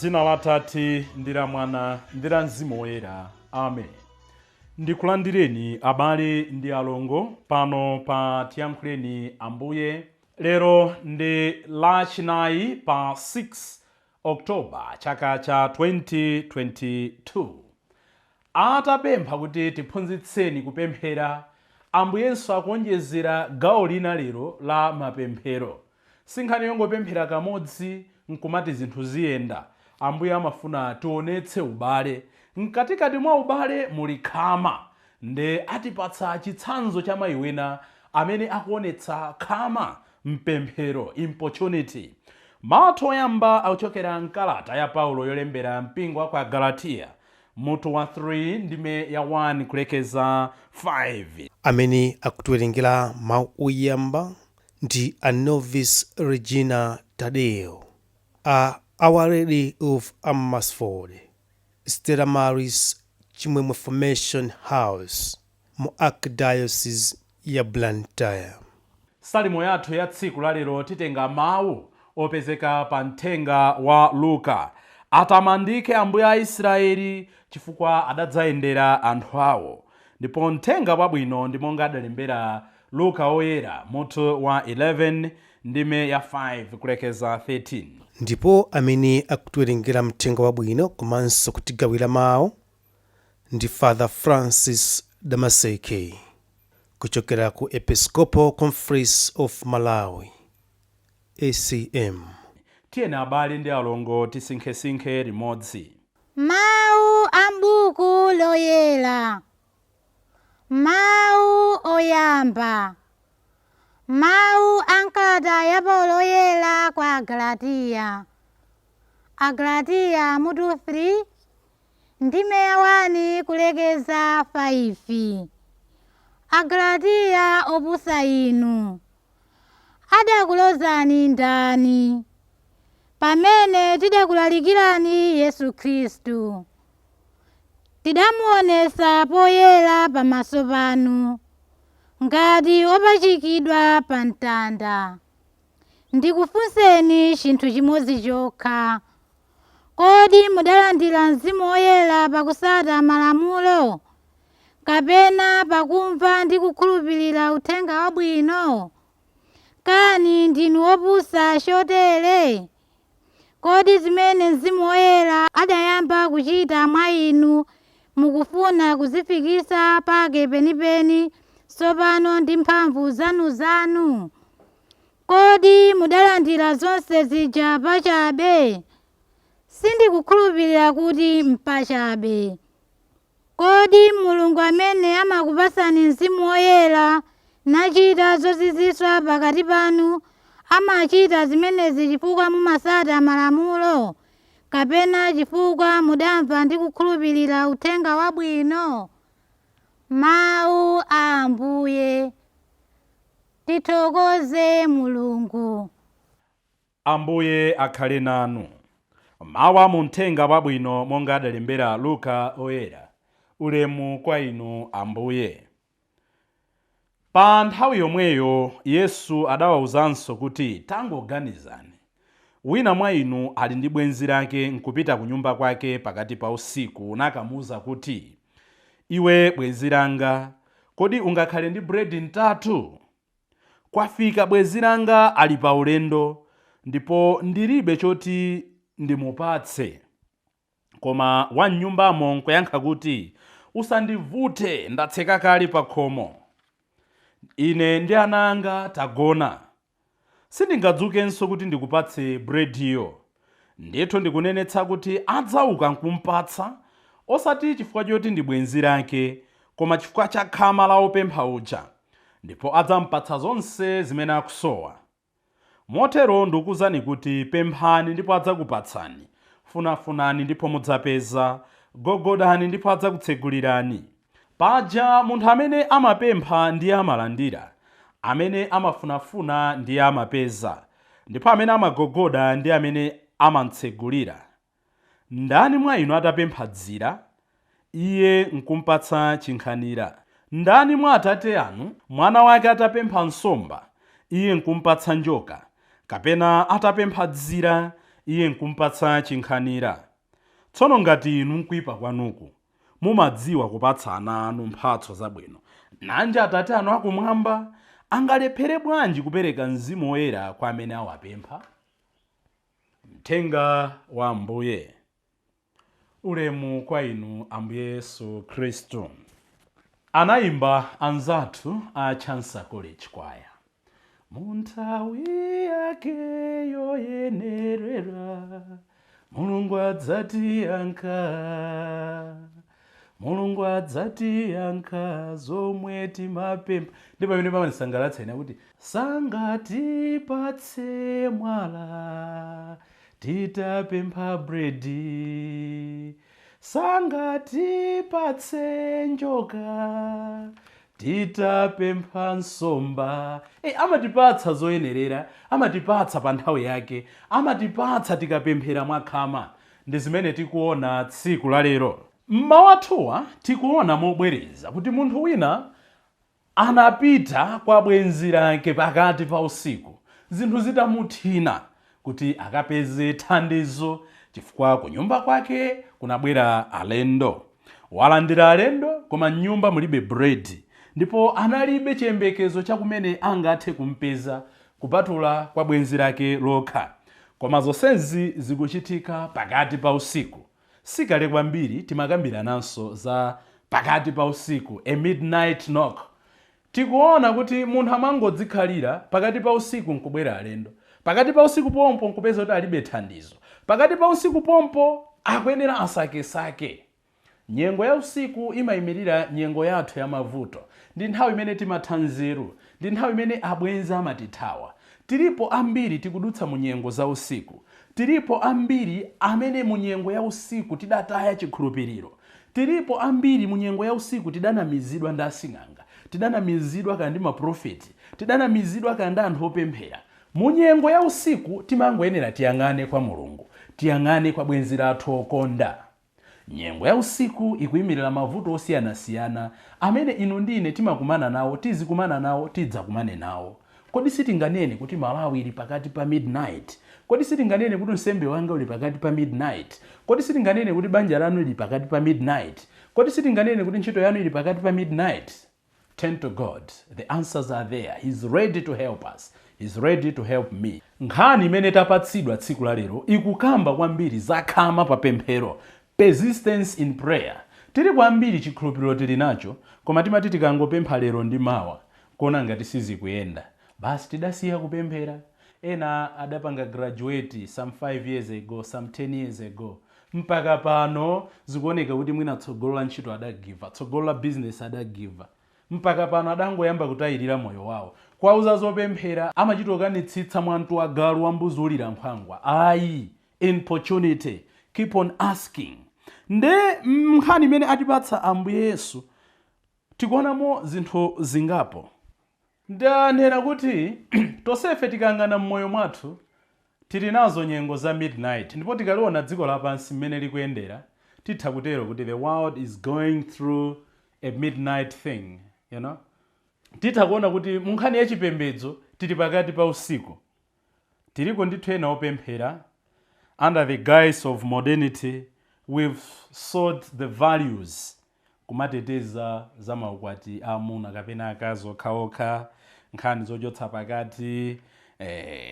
Dzina la Tate ndi la Mwana ndi la Mzimu Woyera. Amen. Ndikulandireni abale ndi alongo pano pa Tiyankhuleni Ambuye. Lero ndi Lachinayi pa 6 October chaka cha 2022. Atapempha kuti tiphunzitseni kupemphera, Ambuyenso akuonjezera gawo lina lero la mapemphero. Si nkhani yongopemphera kamodzi nkumati zinthu ziyenda. Ambuye amafuna tionetse ubale. Mkatikati mwa ubale muli khama. Nde atipatsa chitsanzo cha mayi wina amene akuonetsa khama mpemphero, importunity. Mawu athu oyamba akuchokera mkalata ya Paulo yolembera mpingo wa ku Agalatiya, mutu wa 3 ndime ya 1 kulekeza 5. Amene akutiwerengera mawu oyamba ndi a Novice Regina Tadeo a Our Lady of Amersfoort, Stella Maris Chimwemwe Formation House mu Archdiocese ya Blantyre. Salimo yathu ya tsiku la lero titenga mawu opezeka pa mthenga wa Luka. Atamandike Ambuye a Israeli chifukwa adadzayendera anthu awo. Ndipo mthenga wabwino ndi monga adalembera Luka Woyera mutu wa 11 ndime ya 5 kulekeza 13. Ndipo amene akutiwerengera mthenga wabwino komanso kutigawira mawu ndi Father Francis Damaseke kuchokera ku Episcopal Conference of Malawi, ACM. Tiyeni abale ndi alongo tisinkhesinkhe limodzi. Mawu a m'buku loyera. Mawu oyamba. Mawu a m'kalata ya Paulo Woyera kwa Agalatiya. Agalatiya mutu 3 ndime ya 1 kulekeza 5. Agalatiya opusa inu! Adakulozani ndani, pamene tidakulalikirani Yesu Khristu? Tidamuonetsa poyera pamaso panu, ngati wopachikidwa pa mtanda. Ndikufunseni chinthu chimodzi chokha. Kodi mudalandira Mzimu Woyera pakusata malamulo, kapena pakumva ndi kukhulupirira Uthenga Wabwino? Kani ndinu opusa chotere? Kodi zimene Mzimu Woyera adayamba kuchita mwa inu mukufuna kuzifikitsa pake penipeni tsopano ndi mphamvu zanuzanu? Kodi mudalandira zonse zija pachabe? Sindikukhulupirira kuti mpachabe. Kodi Mulungu amene amakupatsani Mzimu Woyera nachita zozizwitsa pakati panu, amachita zimenezi chifukwa mumatsata malamulo, kapena chifukwa mudamva ndi kukhulupirira Uthenga Wabwino? Mawu a Ambuye. Tithokoze Mulungu. Ambuye akhale nanu. Mawu a mu Mthenga Wabwino monga adalembera Luka Oyera. Ulemu kwa inu Ambuye. Pa nthawi yomweyo Yesu adawauzanso kuti, Tangoganizani, wina mwa inu ali ndi bwenzi lake nkupita kunyumba kwake pakati pa usiku nakamuuza kuti, Iwe bwenzi langa, kodi ungakhale ndi buledi mtatu? Kwafika bwenzi langa ali pa ulendo, ndipo ndilibe choti ndimupatse. Koma wam'nyumbamo nkuyankha kuti, Usandivute, ndatseka kale pakhomo. Ine ndi ana anga tagona. Sindingadzukenso kuti ndikupatse bulediyo. Ndithu ndikunenetsa kuti adzauka nkumpatsa, osati chifukwa choti ndi bwenzi lake, koma chifukwa cha khama la wopempha uja, ndipo adzampatsa zonse zimene akusowa. Motero ndikukuuzani kuti, pemphani ndipo adzakupatsani, funafunani ndipo mudzapeza, gogodani ndipo adzakutsegulirani. Paja munthu amene amapempha ndiye amalandira, amene amafunafuna ndiye amapeza, ndipo amene amagogoda ndiye amene amam'tsegulira. Ndani mwa inu atapempha dzira, iye n'kum'patsa chinkhanira? Ndani mwa atate anu, mwana wake atapempha nsomba, iye n'kum'patsa njoka? Kapena atapempha dzira, Iye nkumpatsa chinkhanira? Tsono ngati inu nkuipa kwanuku mumadziwa kupatsa ana anu mphatso zabwino, nanji Atate anu akumwamba angalephere bwanji kupereka Mzimu Woyera kwa amene awapempha? Mthenga wa Ambuye. Ulemu kwa inu, Ambuye Yesu Khristu. Anayimba anzathu a Chancellor College Choir. Mu nthawi yake yoyenerera Mulungu adzatiyankha, Mulungu adzatiyankha zomwe timapempha. Ndi pamene pamandisangalatsa ine kuti sangatipatse mwala titapempha bredi, sangatipatse njoka titapempha nsomba. Amatipatsa zoyenerera, amatipatsa pa nthawi yake, amatipatsa tikapemphera mwakhama. Ndi zimene tikuona tsiku la lero. Mmawu athuwa tikuona mobwereza kuti munthu wina anapita kwa bwenzi lake pakati pa usiku, zinthu zitamuthina, kuti akapeze thandizo chifukwa ku nyumba kwake kunabwera alendo. Walandira alendo koma mnyumba mulibe bredi, ndipo analibe chiyembekezo chakumene angathe kumpeza kupatula kwa bwenzi lake lokha. Koma zonsezi zikuchitika pakati pa usiku. Sikale kwambiri timakambirananso za pakati pa usiku, a midnight knock. Tikuona kuti munthu amangodzikhalira, pakati pa usiku nkubwera alendo, pakati pa usiku pompo nkupeza kuti alibe thandizo, pakati pa usiku pompo akuyenera asakesake. Nyengo ya usiku imayimirira nyengo yathu ya mavuto. Ndi nthawi imene timatha nzeru, ndi nthawi imene abwenzi amatithawa. Tilipo ambiri tikudutsa mu nyengo za usiku. Tilipo ambiri amene mu nyengo ya usiku tidataya chikhulupiriro. Tilipo ambiri mu nyengo ya usiku tidanamizidwa ndi asing'anga, tidanamizidwa kaya ndi maprofeti, tidanamizidwa kaya ndi anthu opemphera. Mu nyengo ya usiku timangoyenera tiyang'ane kwa Mulungu, tiyang'ane kwa bwenzi lathu okonda. Nyengo ya usiku ikuyimirira mavuto osiyanasiyana amene inu ndi ine timakumana nawo, tizikumana nawo, tidzakumane nawo. Kodi sitinganene kuti Malawi ili pakati pa midnight? Kodi sitinganene kuti unsembe wanga uli pakati pa midnight? Kodi sitinganene kuti banja lanu lili pakati pa midnight? Kodi sitinganene kuti ntchito yanu ili pakati pa midnight? Turn to God. The answers are there. He's ready to help us. He's ready to help me. Nkhani imene tapatsidwa tsiku la lero ikukamba kwambiri za khama pa pemphero, persistence in prayer. Tili kwambiri chikhulupiriro tili nacho, koma timati tikangopempha lero ndi mawa, kuona ngati sizikuyenda, basi tidasiya kupemphera. Ena adapanga graduate some 5 years ago, some 10 years ago, mpaka pano zikuoneka kuti mwina tsogolo la ntchito adagiva, tsogolo la business adagiva, mpaka pano adangoyamba kutayirira moyo wawo. Kwauza zopemphera, amachita okanitsitsa mwantu wa galu wambuzi ulira nkhwangwa. Ayi, importunity, keep on asking. Nde nkhani imene atipatsa Ambuye Yesu tikuonamo zinthu zingapo. Ndanena kuti tonsefe tikang'ana m'moyo mwathu tili nazo nyengo za midnight, ndipo tikaliona dziko lapansi mmene likuyendera titha kutero kuti the world is going through a midnight thing. Titha kuona kuti mu nkhani yachipembedzo tili pakati pa usiku. Tiliko ndithu ena opemphera. Under the guise of modernity we've sold the values, kumateteza za maukwati aamuna kapena akazi okhaokha, nkhani zochotsa pakati,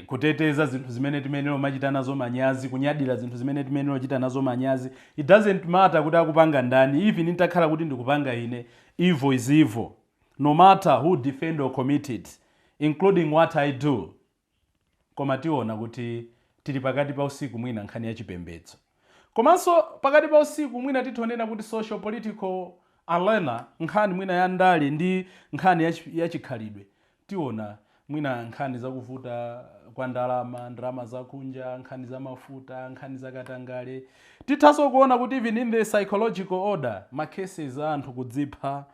kuteteza zinthu zimene timenera umachita nazo manyazi, kunyadira zinthu zimene timenera uchita nazo manyazi. It doesn't matter kuti akupanga ndani, even nitakhala kuti ndikupanga ine, evil is evil no matter who defend or commit it, including what I do. Koma tiona kuti tili pakati pa usiku mwina nkhani ya chipembedzo, komanso pakati pa usiku mwina titonena kuti social political arena, nkhani mwina ya ndale ndi nkhani ya chikhalidwe. Tiona mwina nkhani zakuvuta kwa ndalama, ndalama zakunja, nkhani za mafuta, nkhani za katangale. Tithanso kuona kuti even in the psychological order, ma cases a anthu kudzipha.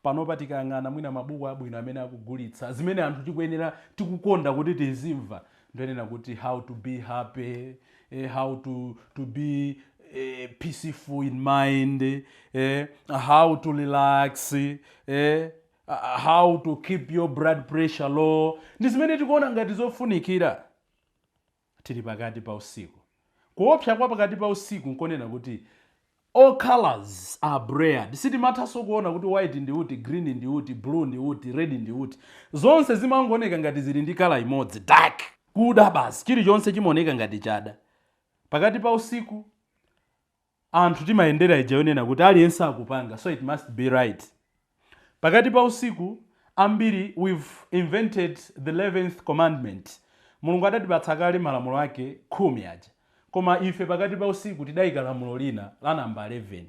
Panopa tikayang'ana mwina mabuku abwino amene akugulitsa, zimene anthu tikuyenera tikukonda kuti tizimva, ndionena kuti how to be happy, how to be peaceful in mind, how to relax, how to keep your blood pressure low. Ndi zimene tikuona ngati zofunikira. Tili pakati pa usiku. Kuopsa kwa pakati pa usiku nkonena kuti all colors are blurred. Sitimathanso kuona kuti white ndi uti, green ndi uti, blue ndi uti, red ndi uti. Zonse zimangooneka ngati zili ndi colour imodzi, dark, kuda basi. Chilichonse chimaoneka ngati chada. Pakati pa usiku anthu timayendera ija yonena kuti aliyense akupanga, so it must be right. Pakati pa usiku ambiri we've invented the 11th commandment. Mulungu adatipatsa kale malamulo ake 10 aja, koma ife pakati pa usiku tidayika lamulo lina la namba 11: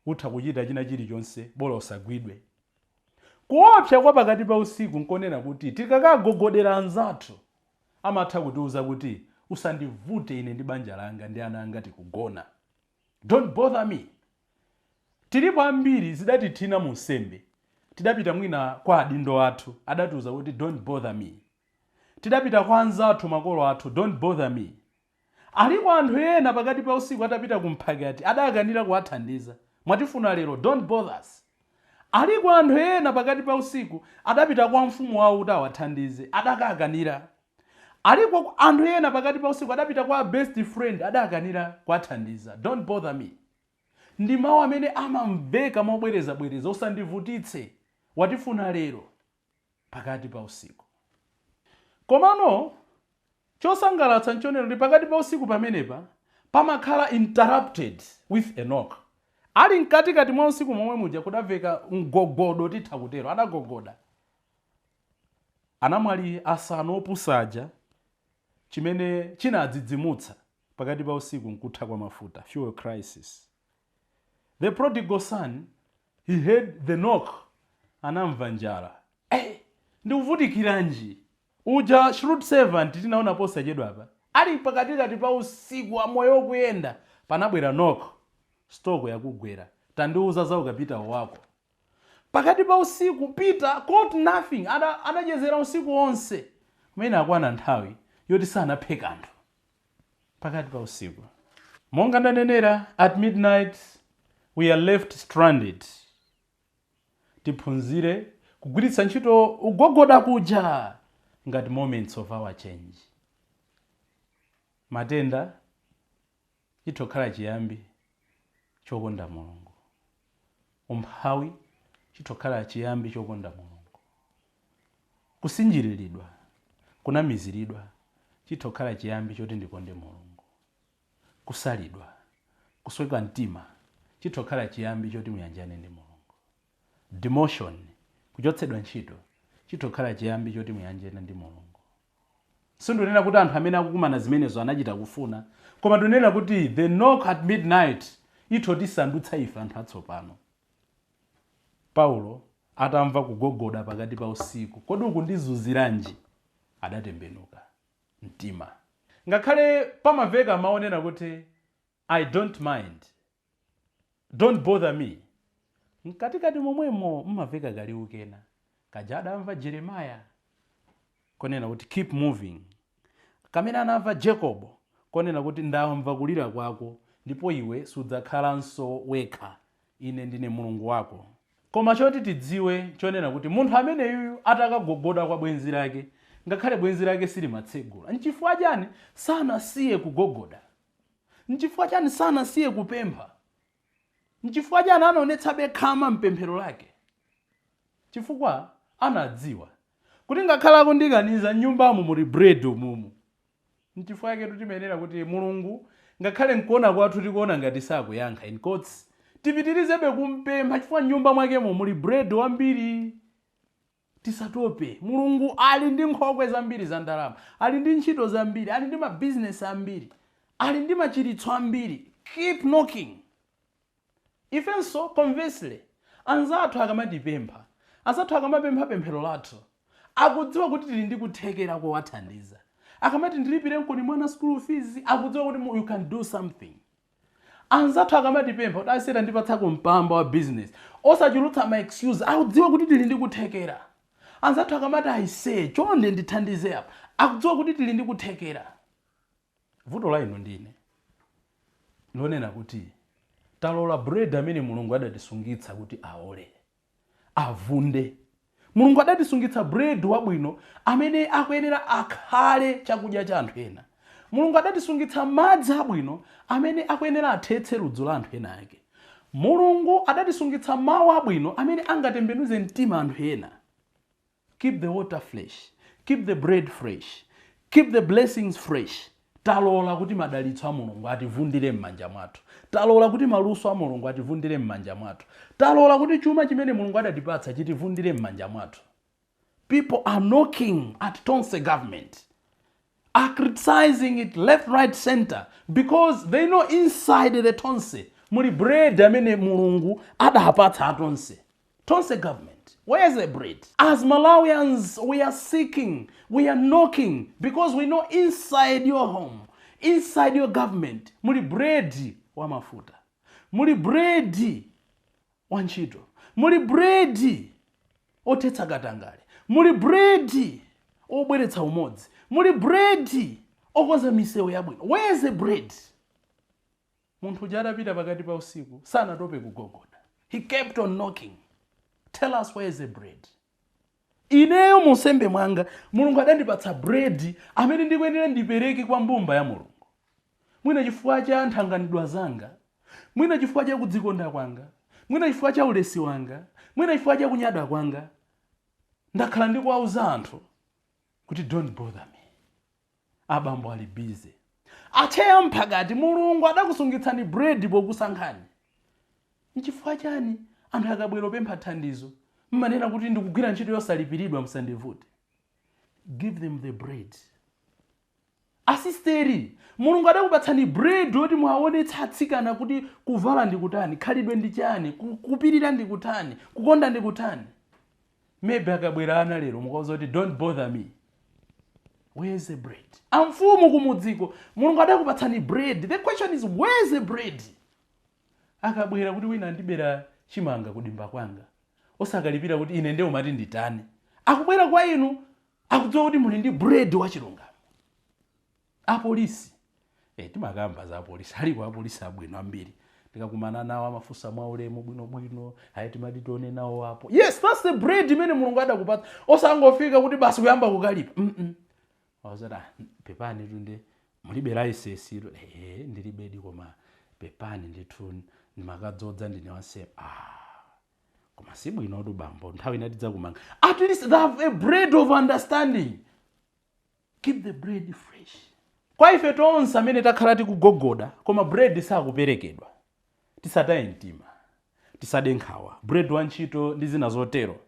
utha kuchita china chilichonse, bola usagwidwe. Kuopsa kwa pakati pa usiku nkonena kuti tikakagogodera anzathu, amatha kutiuza kuti, "Usandivute ine ndi banja langa ndi ana anga, tikugona. Don't bother me." Tilipo ambiri zidatithina mu nsembe. Tidapita mwina kwa adindo athu, adatiuza kuti, "Don't bother me." Tidapita kwa anzathu, makolo athu, "Don't bother me." Aliko anthu ena pakati pa usiku atapita kumphakati adakanira kuwathandiza, "Mwatifuna lero? Don't bother us." Aliko anthu ena pakati pa usiku adapita kwa mfumu wawo kuti awathandize, adakakanira. Aliko anthu ena pakati pa usiku adapita kwa best friend, adakanira kuwathandiza, "Don't bother me." Ndi mawu amene amamveka mobwerezabwereza: "Usandivutitse, watifuna lero?" Pakati pa usiku. Komano chosangalatsa nchonero ndi pakati pa usiku pamenepa pamakhala interrupted with a knock. Ali mkatikati mwa usiku momwe muja kudamveka mgogodo, titha kutero, adagogoda. Anamwali asanu opusaja, chimene chinadzidzimutsa pakati pa usiku nkutha kwa mafuta, fuel crisis. The prodigal son, he heard the knock, anamva njala. Hey, ndikuvutikiranji? Uja shrewd servant tinaona posachedwapa, ali pakatikati pa usiku, amoyo wokuyenda, panabwera knock, stock yakugwera, tandiuza za ukapitawo wako. Pakati pa usiku Peter caught nothing. Adachezera usiku wonse, kumene akwana nthawi yoti sanaphe kanthu. Pakati pa usiku, monga ndanenera, at midnight we are left stranded. Tiphunzire kugwiritsa ntchito ugogoda kuja ngati moments of our change. Matenda chitokhala chiyambi chokonda Mulungu. Umphawi chitokhala chiyambi chokonda Mulungu. Kusinjiriridwa, kunamiziridwa chitokhala chiyambi choti ndikonde Mulungu. Kusalidwa, kusweka mtima chitokhala chiyambi choti muyanjane ndi Mulungu. Demotion, kuchotsedwa ntchito, chitokhala chiyambi choti muyanjane ndi Mulungu. Sindinena kuti anthu amene akukumana zimenezo anachita kufuna, koma tinena kuti the knock at midnight ithotisandutsa ife anthu atsopano. Paulo atamva kugogoda pakati pa usiku, "Kodi ukundizunziranji?" adatembenuka mtima. Ngakhale pamaveka maonena kuti, "I don't mind, don't bother me," mkatikati momwemo mmaveka kaliwu kena kaja adamva Jeremiah konena kuti, "Keep moving," kamene anamva Jacob konena kuti, "Ndamva kulira kwako, ndipo iwe sudzakhalanso wekha, ine ndine Mulungu wako." Koma choti tidziwe chonena kuti munthu ameneyuyu atakagogoda kwa bwenzi lake, ngakhale bwenzi lake silimatsegula, nchifukwa chani sanasiye kugogoda? Nchifukwa chani sanasiye kupempha? Nchifukwa chani anaonetsabe khama mpemphero lake? Chifukwa anadziwa kuti ngakhale akundikaniza, mnyumbamo muli bread umumu. Nchifukwa chake timayenera kuti Mulungu, ngakhale nkuona kwathu tikuona ngati sakuyankha, in quotes, tipitirizebe kumpempha, chifukwa mnyumba mwakemo muli bread wambiri. Tisatope. Mulungu ali ndi nkhokwe zambiri za ndalama, ali ndi ntchito zambiri, ali ndi mabizinesi ambiri, ali ndi machiritso ambiri. Keep knocking. Ifenso conversely, anzathu akamatipempha, anzathu akamapempha pemphero lathu, akudziwa kuti tili ndi kuthekera kowathandiza. Akamati, "Ndilipire mkoni mwana school fees," akudziwa kuti you can do something. Anzathu akamatipempha kuti, "Asera, ndipatsako mpamba wa business," osachulutsa ma excuse, akudziwa kuti tili ndi kuthekera. Anzathu akamati, "Aise, chonde ndithandize apa," akudziwa kuti tili ndi kuthekera. Vuto la inu ndine lonena kuti talola bread amene Mulungu adatisungitsa kuti aole, avunde. Mulungu adatisungitsa bread wabwino amene akuyenera akhale chakudya cha anthu ena. Mulungu adatisungitsa madzi abwino amene akuyenera athetse ludzu la anthu ena ake. Mulungu adatisungitsa mawu abwino amene angatembenuze mtima anthu ena. Keep the water fresh, keep the bread fresh, keep the blessings fresh. Talola kuti madalitso a Mulungu ativundire m'manja mwathu. Talola kuti maluso a Mulungu ativundire m'manja mwathu. Talola kuti chuma chimene Mulungu adatipatsa chitivundire m'manja mwathu. People are knocking at Tonse government, are criticizing it left, right, center, because they know inside the Tonse muli bread amene Mulungu adapatsa atonse. Tonse government, where's the bread? As Malawians, we are seeking, we are knocking, because we know inside your home, inside your government, muli bread wa mafuta, muli bread wa ntchito, muli bread othetsa katangale, muli bread obweretsa umodzi, muli bread okonza misewu yabwino. Where's the bread? Munthu uja adapita pakati pa usiku, sanatope kugogoda. He kept on knocking. Tell us, where is the bread? Ineyo munsembe mwanga Mulungu adandipatsa bread amene ndikuyenera ndipereke kwa mbumba ya Mulungu. Mwina chifukwa cha nthanganidwa zanga, mwina chifukwa cha kudzikonda kwanga, mwina chifukwa cha ulesi wanga, mwina chifukwa cha kunyada kwanga, ndakhala ndikuwauza anthu kuti don't bother me, abambo ali busy. Acheya mphakati, Mulungu adakusungitsani bread pokusankhani. Nchifukwa chani anthu akabwera opempha thandizo mmanena kuti ndikugwira ntchito yosalipiridwa, musandivute? Give them the bread. Asisteri, Mulungu adakupatsani bread woti muwaonetse atsikana kuti kuvala ndi kutani, khalidwe ndi chani, kupirira ndi kutani, kukonda ndi kutani. Maybe akabwera ana lero mukauza kuti don't bother me, where's the bread? Amfumu kumudziko, Mulungu adakupatsani bread. The question is, where's the bread? Akabwera kuti wina andibera chimanga kudimba kwanga, osakalipira kuti ine ndiye umati nditani. Akubwera kwa inu akudziwa kuti muli ndi bread wachilungamo. Apolisi, timakamba za apolisi. Aliko apolisi abwino ambiri. Tikakumana nawo amafunsa mwaulemu bwinobwino, ayi timati tione nawo apo. Yes, that's the bread imene Mulungu adakupatsa. Osangofika kuti basi kuyamba kukalipa. Wazati, ah, pepani tunde mulibe license ilo. Ndilibedi, koma pepani ndithu ndimakadzodza, ndine wansembe. Ah, koma sibwinotu bambo, nthawi ina tidzakumanga. At least they have a bread of understanding. Keep the bread fresh. Kwa ife tonse amene takhala tikugogoda koma bread sakuperekedwa, tisataye mtima, tisade nkhawa. Bread wa ntchito ndi zina zotero.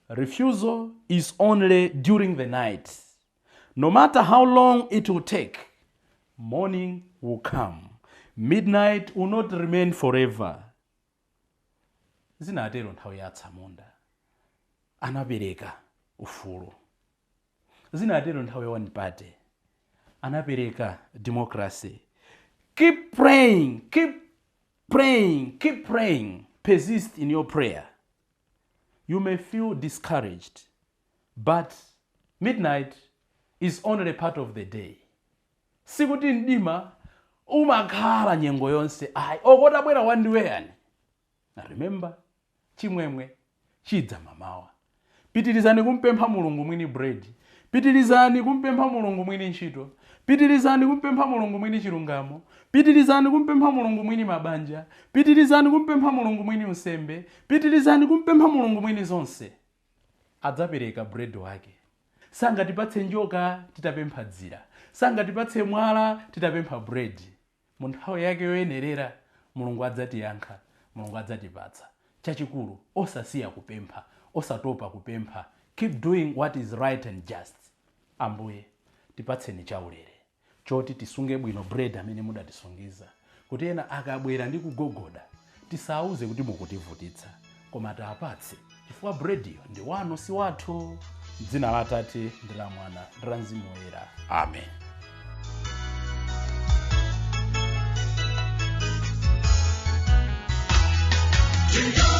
Refusal is only during the night. No matter how long it will take, morning will come. Midnight will not remain forever. Zinatero nthawi ya atsamunda, anapereka ufulu. Zinatero nthawi ya one party, anapereka democracy. Keep praying, keep praying, keep praying. Persist in your prayer. You may feel discouraged, but midnight is only part of the day. Sikuti mdima umakhala nyengo yonse ayi. Okotabwera wandiweyani. Remember, chimwemwe chidza mamawa. Pitirizani kumpempha Mulungu mwini bread, pitirizani kumpempha Mulungu mwini ntchito, pitirizani kumpempha Mulungu mwini chilungamo, pitirizani kumpempha Mulungu mwini mabanja, pitirizani kumpempha Mulungu mwini unsembe, pitirizani kumpempha Mulungu mwini zonse. Adzapereka bread wake. Sangatipatse njoka titapempha dzira, sangatipatse mwala titapempha bread. Mu nthawi yake yoyenerera Mulungu adzatiyankha, Mulungu adzatipatsa. Chachikulu, osasiya kupempha, osatopa kupempha. Keep doing what is right and just. Ambuye, tipatseni chaulere choti tisunge bwino bread amene mudatisungiza, kuti ena akabwera ndi kugogoda tisauze kuti mukutivutitsa, koma tiapatse, chifukwa brediyo ndi wanu, si wathu. Dzina la Atate ndi la Mwana ndi la Mzimu Woyera, amen. To you.